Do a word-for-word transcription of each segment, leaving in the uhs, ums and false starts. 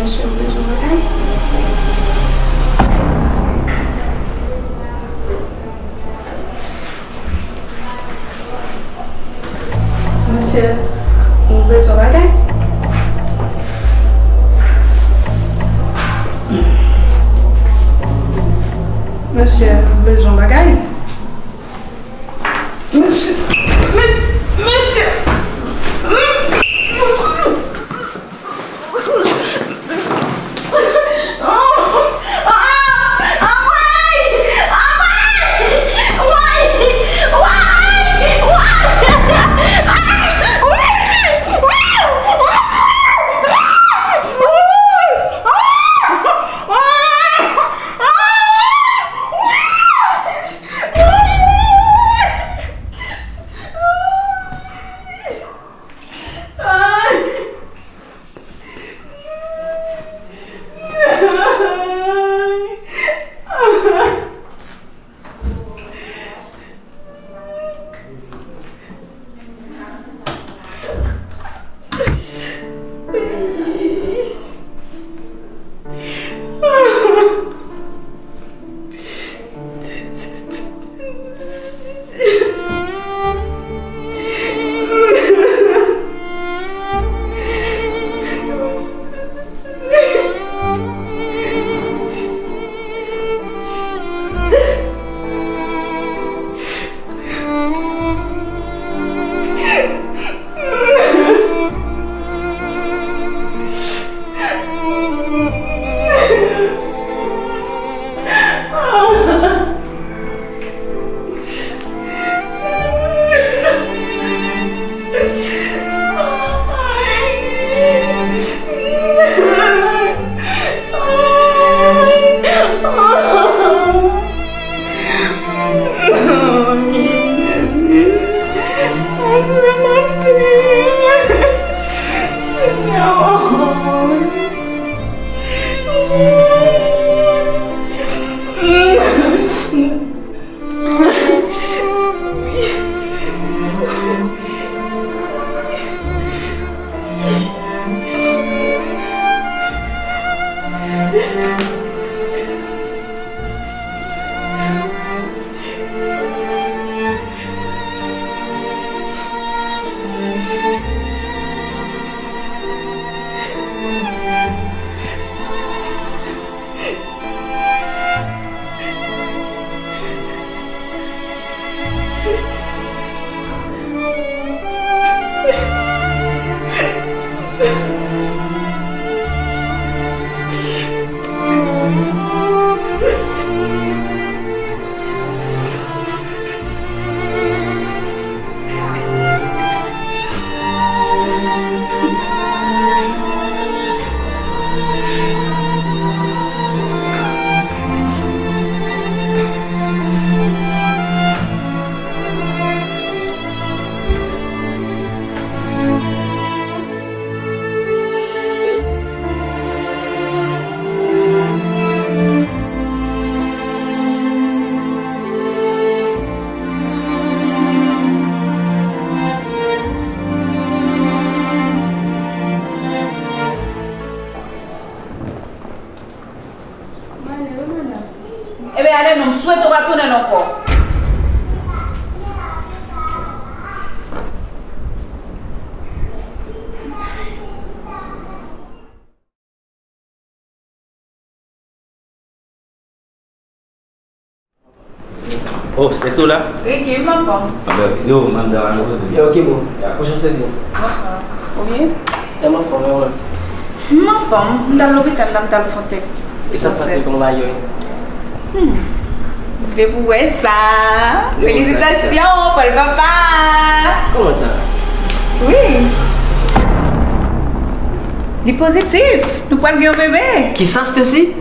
Mesye, m bezwen bagay. Mesye, m bezwen bagay. Mesye, m bezwen bagay. Mesye, mes-, mesye. Mwen ale wi, madanm. Ebyen, ale non, m swete w pa tounen l ankò. Oh, se sou la? Ricky, m anfòm. Yo, manm dam an poze. Yo, ki bon? Ou chans sezi. Bonswa. Ou byen? M anfòm, e ou menm? M anfòm. M t al lopital la, m t al fè yon tès. E sa k pase, kòman bagay yo ye? Hmm. Depi w wè sa, felisitasyon, pral papa. Kòman sa? Wi. Li pozitif. Nou pral gen yon bebe. Kisa, Stacy?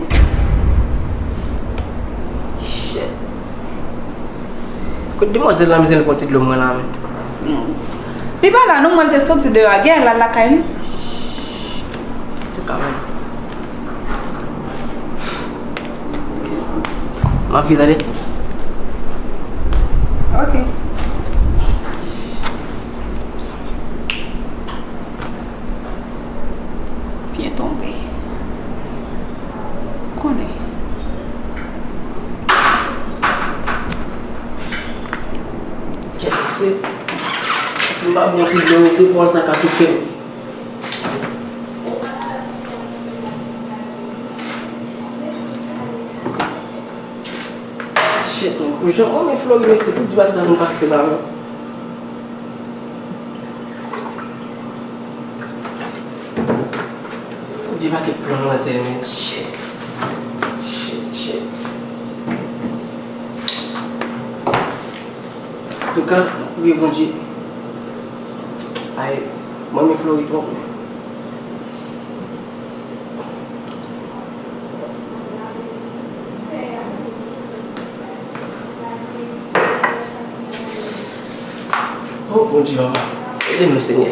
Shit. Kot demwazèl la, mizè, l pran ti dlo mwen la, men. Li pa la, non, mwen te soti deyò a, gen l al lakay li. Antouka, men. M ap vin, tande. Ok. Byen tonbe. Pa bon ti blan, se pwal sa ka toufe m. Shit, man. Pou jan, oh, men Flori, mesye, pou di pa ta nou pase ba, man. Pou di pa ket plan manzè, men. Shit. Shit, shit. Antouka, m ap priye Bondye. Ay, mwen renmen Flori twòp, men. Oh, Bondye, ede nou, Senyè.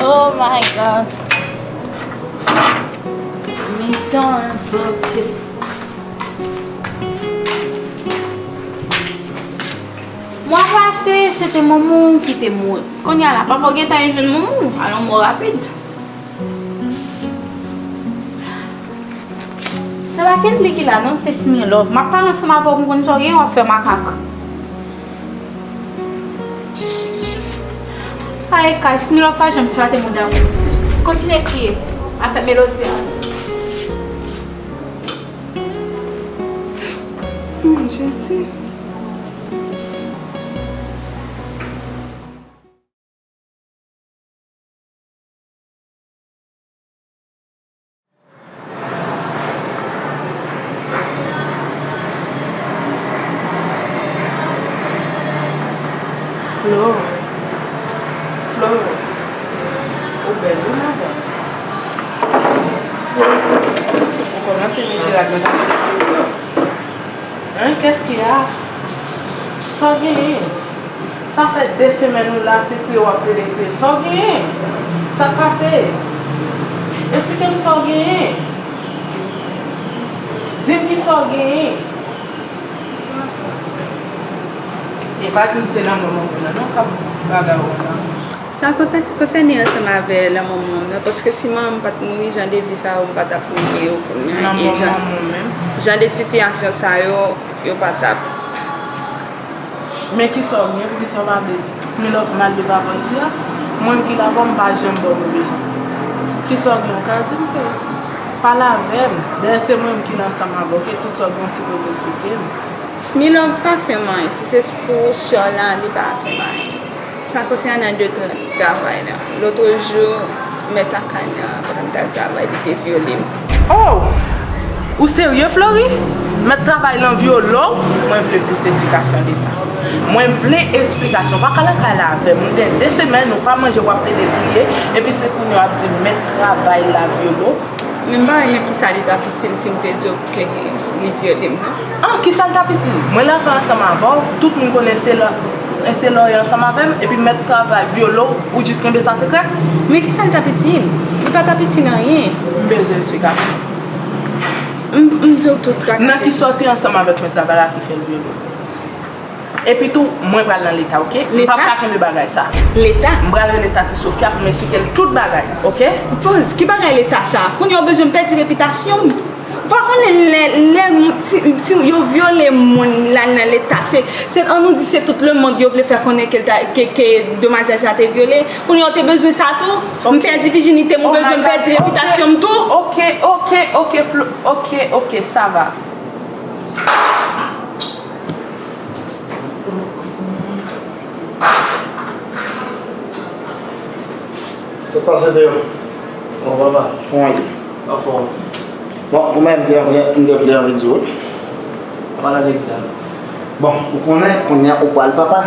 Oh my God. Mechan, vòlè. Mwa pase, se te manman w ki te mouri. Kounye a la, papa w gentan jwenn manman w, alò mò rapid. Se pa Kendly ki la non, se Smirlove. M ap pale ansanm avè w pou m konn sa w gen, w ap fè makak. Ay, kay, Smirlove pa janm flate mou damou misye. Kontinye kriye. Afè melodi a. Hmm, Jezi. Flo, Flo, ou bèl wi madanm. Ou kòmanse mete rad nan kachèt pou yo. Hein, qu'est-ce qu'il y a? Sa w genyen? Sa fè de semèn ou la, se kriye w ap plede kriye. Sa w genyen? Sa k pase? Esplike m sa w genyen. Di m ki sa w genyen. E pa di m se lanmò manman w nan non k ap bagay w nan. Sa kontan konsène ansanm avè lanmò manman m nan, paske si manman m pa t mouri, jan de vi sa yo m pa t ap mennen yo kounye a, e jan, jan de sitiyasyon sa yo, yo pa t ap. Men kisa w gen, poukisa w pa vle di? Smirlove mal de papa isi a, mwen ki la avè w, m pa janm ba w move jan. Kisa w gen, w ka di m frè? Pale avè m. Dayè se mwen menm ki la ansanm avè w, oke? Tout sa w gen, w sipoze eksplike m. Smirlove pa fè m anyen. Si se pou sè w la, li pa fè m anyen. Sa konsènan de tra-, travay la. Lòt jou, mèt lakay la, pandan m t al travay, li te vyole m. Oh! Ou serye, Flori? Mèt travay lan vyole w? Mwen vle plis esplikasyon de sa. Mwen vle esplikasyon. Pa ka lakay la avè m. Nou gen de semèn, ou pa manje, w ap plede kriye, epi se kounye a w ap di mèt travay la vyole w? Men m pa renmen kisa li t ap itil si m te di w ke li vyole m nan. Ah, kisa l t ap itil? Mwen lakay ansanm avè w, tout moun konnen se lò, se lò w ye ansanm avè m, epi mèt travay vyole w, ou jis kenbe sa sekrè? Men kisa l t ap itil? Li pa t ap itil anyen. M bezwen esplikasyon. M, m di w tout bagay. Nan kisa w te ansanm avèk mèt travay la ki fè l vyole w? Epi tou, mwen pral nan leta, oke? M p ap ka kenbe bagay sa. Leta? M pral rele Tati Sofia pou m esplike l tout bagay, oke? Poz, ki bagay leta sa? Kounye a w bezwen m pèdi repitasyon m? Ou pa konnen lè, lè m-, si, si yo vyole moun la nan leta, se, se, ann nou di se tout lemonn yo vle fè konnen ke, ke, ke demwazèl sa te vyole. Kounye a w te bezwen sa tou? M pèdi vijinite m, ou bezwen m pèdi repitasyon m tou? Oke, oke, oke, Flo-, oke, oke, sa va. Sa k pase deyò? Bon, papa. Kòman ye? Anfòm. Bon, ou menm, m te vle, m te vle anvi di w. Pale avèk sa. Bon, ou konnen, kounye a ou pral papa.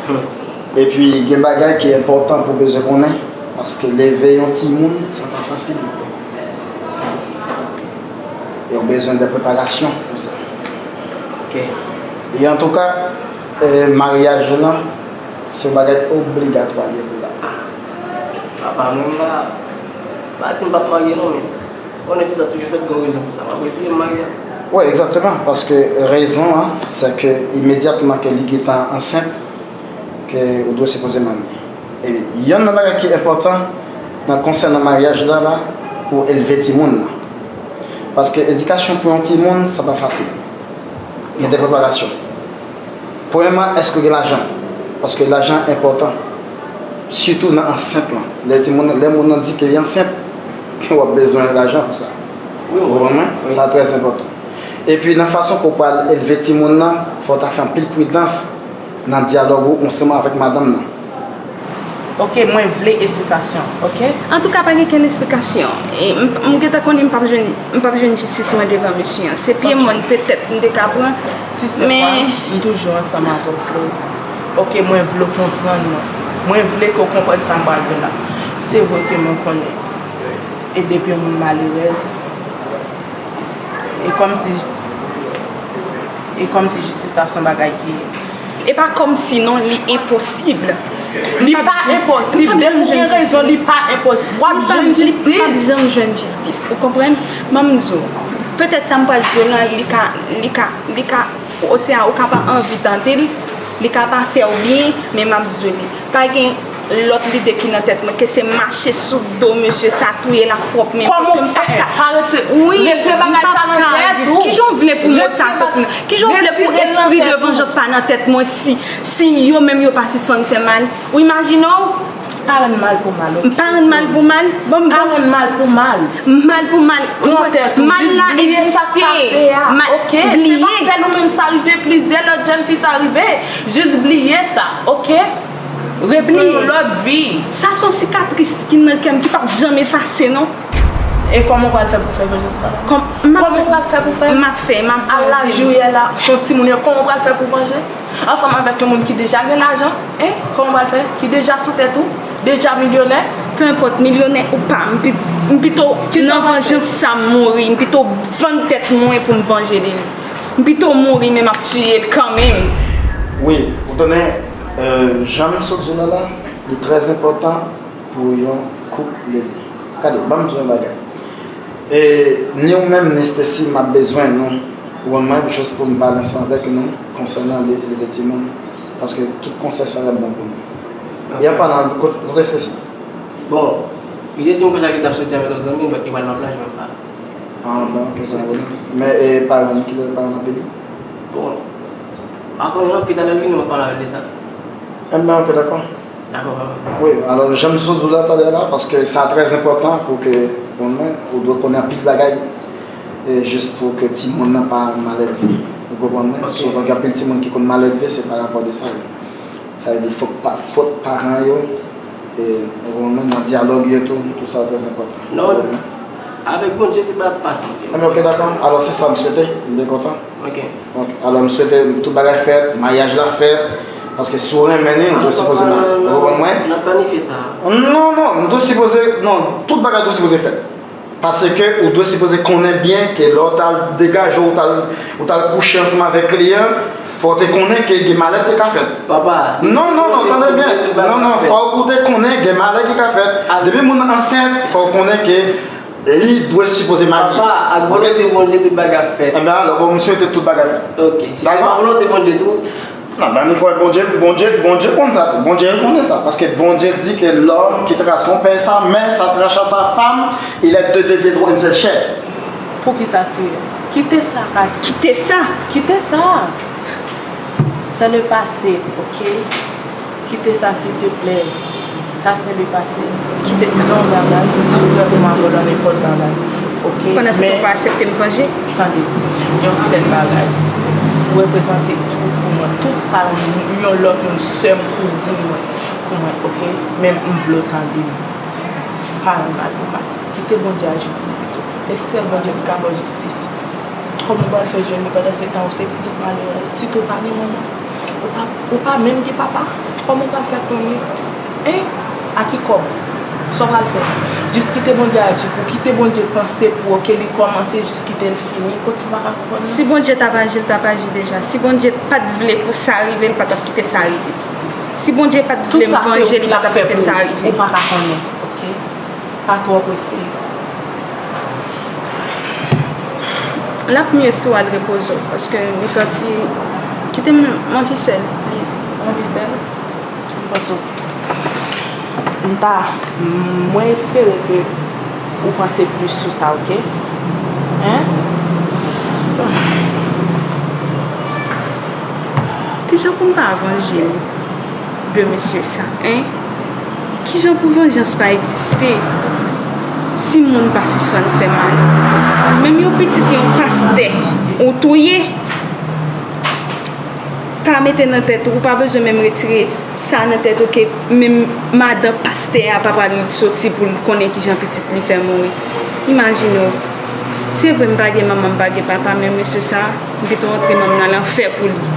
Hmm. Epi, gen bagay ki enpòtan pou bezwen konnen, paske leve yon timoun, sa pa fasil. E w bezwen de preparasyon pou sa. Ok. E antouka, eh, maryaj lan, se yon bagay obligatwa li ye pou la. Papa, mwen m pa, pa di m p ap marye non, men konnen fi sa toujou fèk gen rezon pou sa. M ap reziye m marye. Wi, egzakteman, paske rezon an, se ke imedyatman ke li gentan ansent, ke ou dwe sipoze marye. E yonn nan bagay ki enpòtan nan konsènan maryaj la, la, pou elve timoun nan. Paske edikasyon pou yon timoun, sa pa fasil. Gen de preparasyon. Premyèman, èske w gen lajan? Paske lajan enpòtan. Sitou nan ansent lan. Lè timoun, lè moun nan di ke li ansent, w ap bezwen lajan pou sa. Ou konprann mwen? Sa trè enpòtan. Epi nan fason ke w pral elve timoun nan, fò w ta fè anpil pridans nan dyalòg ou ansanm avèk madanm nan. Ok, mwen vle esplikasyon, ok? Antouka, pa gen kenn esplikasyon. E, m, m gentan konnen m p ap jwenn, m p ap jwenn jistis mwen devan mesye an. Se pye mòn petèt m te ka pran, men m toujou ansanm avè w, Flo. Ok, mwen vle w konprann mwen. Mwen vle ke w konprann sa m pral di w la. Se vre ke mwen konnen e depi yon moun malerèz, e kòmsi, e kòmsi jistis la se yon bagay ki E pa kòmsi non, li enposib. Li pa enposib. Depi w gen rezon, li pa enposib. W ap jwenn jistis. M p ap janm jwenn jistis. Ou konprann? Ban m di w. Petèt sa m pral di w lan, li ka, li ka, li ka, osea ou ka pa anvi tande l, li ka pa fè w byen, men m ap di w li. Pa gen lòt lide ki nan tèt mwen ke se mache sou do mesye sa, touye l ak pwòp men m, paske m p ap ka, wi, m p ap ka reviv. Kijan w vle pou mo sa soti nan, kijan w vle pou espri de vanjans pa nan tèt mwen si, si yo menm yo pa sispann fè mal? Ou imajine w? Pa rann mal pou mal, ok? M pa rann mal pou mal. Bon, m pa rann mal pou mal. Mal pou mal. Pran tèt ou, jis bliye sa k pase a, ok? Se pa sèl ou menm sa rive, plizyè lòt jèn fi sa rive. Jis bliye sa, ok? Repran yon lòt vi. Sa se yon sikatris ki nan kè m ki p ap janm efase non. E kòman w pral fè pou fè venjans sa? Kòman w pral fè pou fè? M ap fè, m ap vanje. A laj ou ye la, se yon timoun, kòman w pral fè pou vanje? Ansanm avèk yon moun ki deja gen lajan, en? Kòman w pral fè? Ki deja sou tèt ou? Deja milyonè? Peu importe, milyonè ou pa, m pi, m pito nan vanjans sa m mouri, m pito vann tèt mwen pou m vanje li. M pito mouri, men m ap tiye l kanmenm. Wi, ou konnen, euh, jan m sot di w la la, li trè enpòtan pou yon koup leve. Gade, ban m di w yon bagay. E ni w menm, ni Stacy, m ap bezwen nou, ou konn mwen, jis pou m pale ansanm avèk nou konsènan le-, leve timoun. Paske tout konsèy sa y ap bon pou nou. E an palan, kote, kote Stacy? Bon, li te di m konsa ke l t ap soti avèk lòt zanmi l, but li pral nan plaj menm pa. Ah, bon, ok, sa bon. Men, e paran li, kilè paran l ap vini? Bon, m pa konnen non, pi talè l vini, m ap pale avè l de sa. Enben, ok, dakò. Dakò, papa. Wi, alò, jan m sot di w la talè la, paske sa trè enpòtan pou ke, bon, ou dwe konnen anpil bagay, e jis pou ke timoun nan pa malelve. Ou konprann mwen? Ok. Souvan, gen anpil timoun ki konn malelve, se pa rapò de sa yo. Sa vle di, fòk pa, fòt paran yo, e, ou konprann mwen, nan dyalòg yo tou, tou sa trè enpòtan. Non, avèk Bondye, tout bagay ap pase. Enben, ok, dakò. Alò, se sa m swete. M byen kontan. Ok. Donk, alò, m swete tout bagay fèt, maryaj la fèt, paske si w renmen li, ou dwe sipoze nan, ou konprann mwen? N ap planifye sa. Non, non, m dwe sipoze, non, tout bagay dwe sipoze fèt. Paske ou dwe sipoze konnen byen ke lè w t al degaje w, ou t al, ou t al kouche ansanm avèk li an, fò w te konnen ke gen malè ki te ka fèt. Papa, non, non, non, tande byen. Non, non, fò w te konnen gen malè ki ka fèt. Depi moun ansent, fò w konnen ke li dwe sipoze marye. Papa, ak volonte Bondye, tout bagay ap fèt. Enben, alò, bon, m swete tout bagay fèt. Ok. Si se pa volonte Bondye tou. Non, men nou kwè Bondye, Bondye, Bondye konn sa tou. Bondye konnen sa. Paske Bondye di ke l'homme qui trace son père et sa mère, s'attache à sa femme, et les deux deviendront une seule chair. Poukisa tiye? Kite sa, Katy. Kite sa. Kite sa. C'est le passé, ok? Kite sa, silteplè. Sa se le pase. Kite sa. Yon bagay, m prè pou m avè w nan nenpòt bagay. Ok? Pandan se tan w pa aksepte m vanje? Tande, yon sèl bagay. Ou reprezante tout pou mwen. Tout sa yon, yon lòt moun, sè m, kouzin mwen, pou mwen, ok? Men m vle w tande m. Pa rann mal pou mal. Kite Bondye aji pou ou pito. E sèl Bondye ki ka ba w jistis. Kòman w pral fè jwenn li pandan se tan ou se pitit malerèz? Sitou w pa gen manman. Ou pa, ou pa menm gen papa. Kòman w pral fè konnen? Hein? A ki kòb? Sa w pral fè? Jis kite Bondye aji pou ou. Kite Bondye panse pou ou. Ke li kòmanse jis kite l fini. Kot ou pa ka konprann? Si Bondye t ap aji, l t ap aji deja. Si Bondye pa t vle pou sa rive, l pa t ap kite sa rive. Si Bondye pa t vle m vanje, li pa t ap kite sa rive. Ou pa ka konnen, ok? Pa twò prese. L ap mye si w al repoze w, paske m santi, kite m, m anvi sèl, please, m anvi sèl. M panse w, m ta, mwen espere ke ou panse plis sou sa, oke? Hein? Kijan pou m pa vanje m de mesye sa, hein? Kijan pou vanjans pa egziste si moun pa sispann fè mal? Menm yon pitit yon pastè ou touye, pa mete nan tèt ou, ou pa bezwen menm retire sa nan tèt ou ke menm madan pastè a pa pral soti pou l konnen kijan pitit li fè mouri. Imajine w, se vre m pa gen manman, m pa gen papa, men mesye sa, m pito antre manm nan lanfè pou li.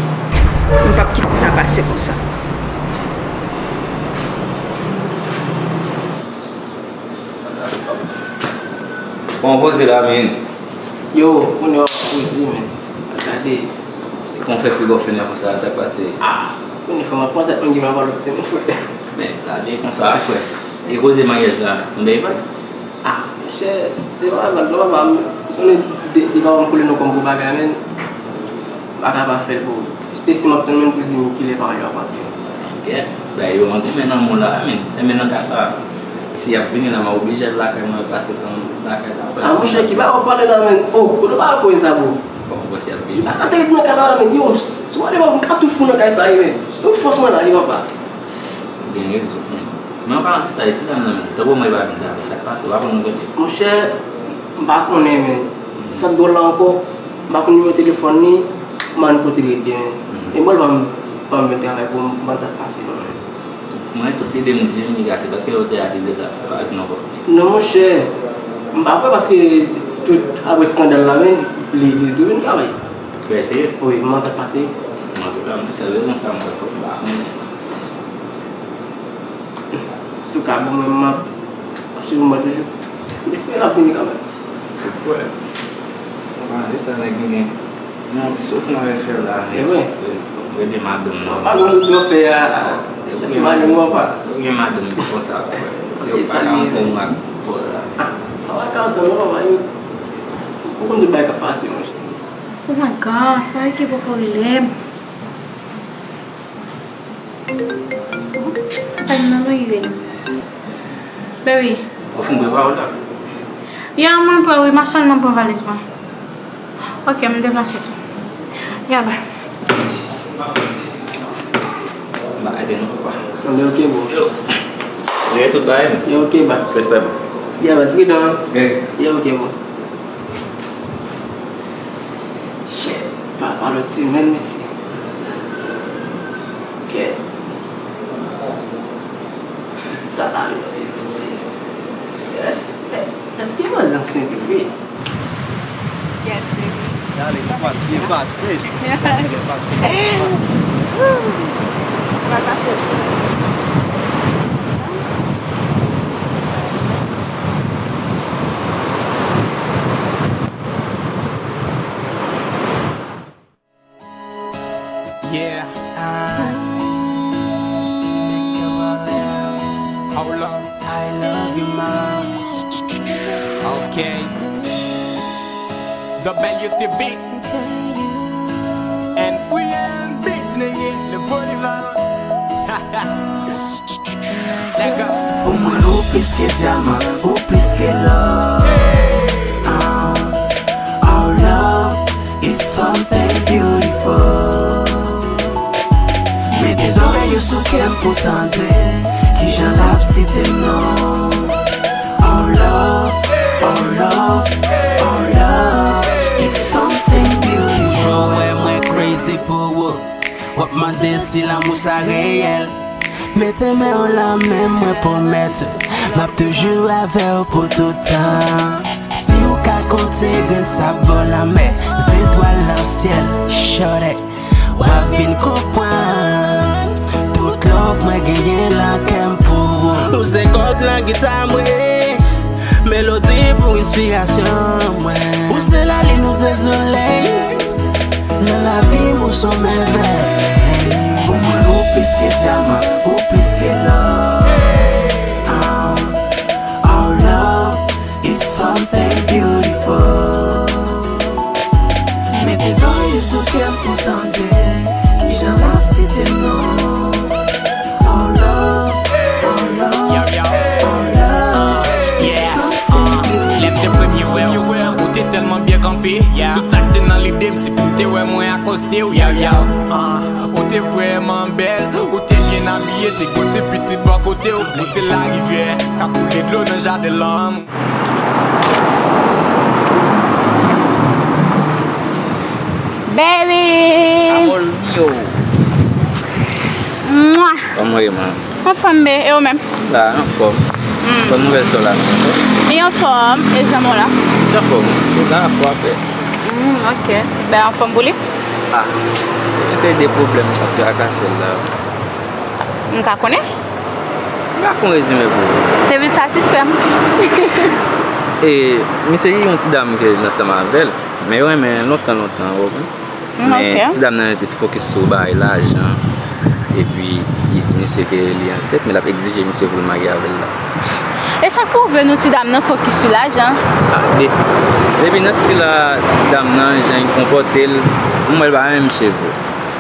M p ap kite sa pase konsa. Bon, poze la, men. Yo, kounye a w ap poze, men. Gade. Kòman w fè figi w fè nè konsa, sa k pase? Ah, kounye a fè m ap panse ak moun ki pa pale ti moun, frè. Men, lavi e konsa, frè. E koze maryaj la, konbyen e bay? Ah, monchè, se pa mal, non, papa, m konnen de, de papa m koule nan kò m pou bagay, men m pa ka pa fè l pou ou. Stacy, m ap tann menm pou l di m kilè papa yo ap antre. Kèt, bay yo antre men nan mond la, men, men nan ka sa, si y ap vini la, m ap oblije al lakay mwen, pase tan lakay la. Ah, monchè, ki bagay w ap pale la, men? Oh, kote w pa koze sa, bro? Bon, bon, si y ap vini. Atè nan kay la, men, yo, si w ale, m ka tou fou nan kay sa, wi, men. Yon fòs mwen la, wi, papa. Ou gen rezon, men. Men an palan de sa, e ti dam nan, men. Tankou mwen, e pa vin travay, sa k pase, w pa konn nouvèl li? Monchè, m pa konnen, men. Sa k dwòl la ankò, m pa konn nimewo telefòn li, m pa konn kote l rete, men. Mhm. E bòl pa m, pa m vin travay pou m, m pa t ap pase, non, men. Mwen, tout lide m di, m di, se paske yo te akize l la, pa vin ankò. Non, monchè, m pa kwè paske tout apre eskandal la, men, li, li tou vin travay. Ou eseye? Wi, m pa t ap pase. Antouka, mwen, sèl rezon sa, mwen, m pa konnen. Antouka, bon, mwen, m ap, ap swiv mwen toujou. M espere l ap vini kanmenm. Se kwè. Mwen pa anvi sa nèg vini. Yon ti soti nan lè fè la. E vre. Rele madanm nan. Pa gon soti yo fè a. Ti madanm ou pa. Ou gen madanm ki konsa, frè. Yo pa ka antann ou ak pòl la. Ah, pa ka antann non, papa, yo. Ou konn tout bagay k ap pase, monchè. Oh my God, se pa ki poko rele m. Apèn nan nou ye. Baby. Ou fin prepare w la? Ya, mwen prè wi, m ap sèlman pran valiz mwen. Ok, m deplase tou. Ya, bye. Bagay de nou, papa. Anben, ok, bro. Yo. Rete tout bagay, men. Yo, ok, bye. Respè, bro. Ya, bye, pridan. Ok. Ya, ok, bro. Shit, papa, lòt semèn, mesye. Ok. Sa la, mesye. Yes. Èske manzè ansent vre? Yes, baby. Dale, sa pa byen pase. Yes. Byen pase. Sa pase. Yeah. Hold up. I love you, ma. Ok. W T B. And we are beats, nigga. Le polyvalent. Pou mwen, ou plis ke dyaman, ou plis ke lò. Ah, our love is something beautiful. Mete zòrèy ou sou kè m pou tande kijan l ap site non. Our love, our love, our love is something beautiful. Ou wè mwen crazy pou ou. W ap mande si lanmou sa reyèl. Mete men w lan men m, mwen pwomèt ou, m ap toujou avè w pou tout tan. Si w ka konte grenn sab bò lanmè, zetwal nan syèl, shorty, w ap vin konprann tout love mwen genyen lan kè m pou ou. Ou se kòd lan gita mwen, melodi pou enspirasyon mwen. Ou se lalin, ou se solèy. Nan lavi m ou se yon mèvèy. Pou mwen ou plis ke dyaman, ou plis ke lò. Ah, our love is something beautiful. Tèlman byen kanpe, tout sa k te nan lide m, si pou m te wè mwen akoste w, yaw, yaw. Ah, ou te vrèman bèl, ou te byen abiye, te gon ti pitit bò kote w. Mwen se larivyè k ap koule dlo nan jaden lanmou. Baby! Amor mio. Mwa! Kòman w ye, man? Anfòm, be, e ou menm? La, anfòm. Mm. Bon nouvèl sou la. Li anfòm, e zanmi w la? Li anfòm. Li la, frape. Mm, ok. Ben, anfòm pou li? Ah, se de pwoblèm k ap trakase l la. M ka konnen? M ka fè yon rezime pou ou. Te vin satisfè m. E, misye gen yon ti dam ke l ansanm avè l, men yo renmen lontan, lontan, ou konprann? Mm, men ok. Ti dam nan plis fokis sou bagay lajan. Epi, li di misye ke li ansent, men l ap egzije misye pou l marye avè l la. E sa k pwouve nou ti dam nan fokis sou lajan? Ah, de-, depi nan stil a ti dam nan, jan l konpòte l, m wè l pa renmen misye vre.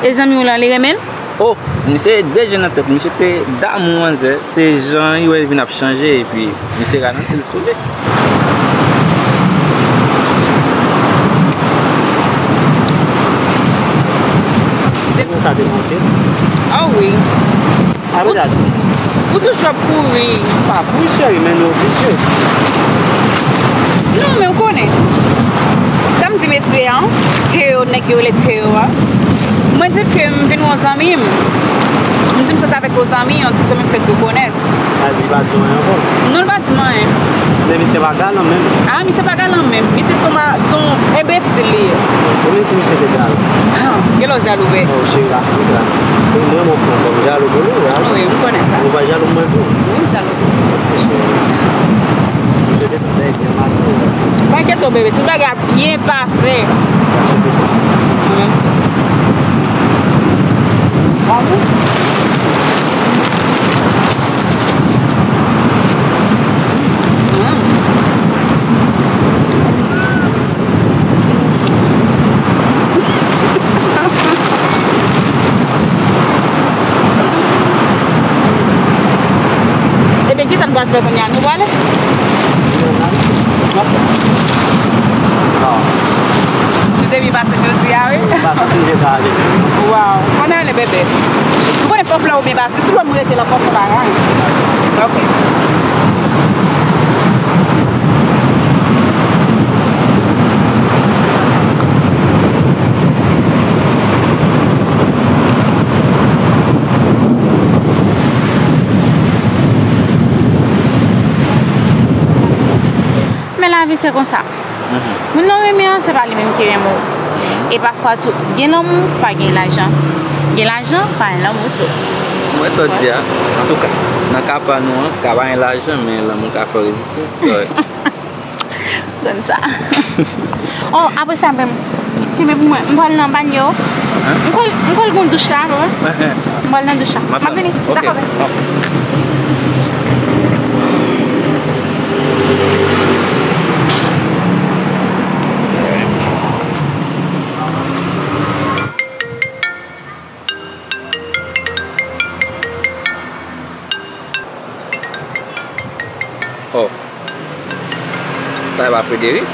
E zanmi w lan, li renmen l? Oh, misye de je nan tèt, misye te damou manzè. Se jan li wè l vin ap chanje, epi misye ralanti l sou li. Se konsa te monte. Ah wi. Apre sa, ou toujou ap kouri. Pa kouri, cheri, men nou oblije. Non, men w konnen. Sa m di mesye an, Teo, nèg yo rele Teo a. Mwen di l ke m vin wè yon zanmi m. M di m sot avèk yon zanmi, yon ti zanmi m fèk rekonèt. Sa di pa di w anyen ankò? Non, l pa di m anyen. Men misye pa galan menm. Ah, misye pa galan menm. Misye se yon ma-, se yon enbesil li ye. Ou menm si misye te galan. Ah, gen lè w jalou vre. Oh, cheri, la, la. Mwen, mwen, mwen, mwen, mwen jalou pou nou, wi. Wi, m konnen sa. Ou pa jalou mwen tou? Wi, m jalou pou ou. Si misye te Bèl byen pase, wi. Pa enkyete w, bebe, tout bagay ap byen pase. Mwen menm. Bravo. Mm. Ebyen, kisa n pral fè kounye a? Nou prale? Nou te byen pase jodi a, wi. Waw, ann ale, bebe. Ou konnen pòp la ou byen pase. Si w wè m rete la, pòp la pa gen anyen. Ok. Men lavi se konsa. Mhm. Moun nan renmen an, se pa li menm ki renmen w. Mhm. E pafwa tou, gen lanmou, pa gen lajan. Gen lajan, pa gen lanmou tou. Mwen sa w di a, antouka, nan ka pa nou an, ka pa gen lajan, men lanmou ka fè w reziste. Konn sa. Oh, apre sa menm, kenbe pou mwen. M pral nan banyo. Hein? M kwè, m kwè l gon douch la, wi. M pral nan douch la. M ap vini. Ok. Dakò, bebe. Oh. Sa e pa Frederick?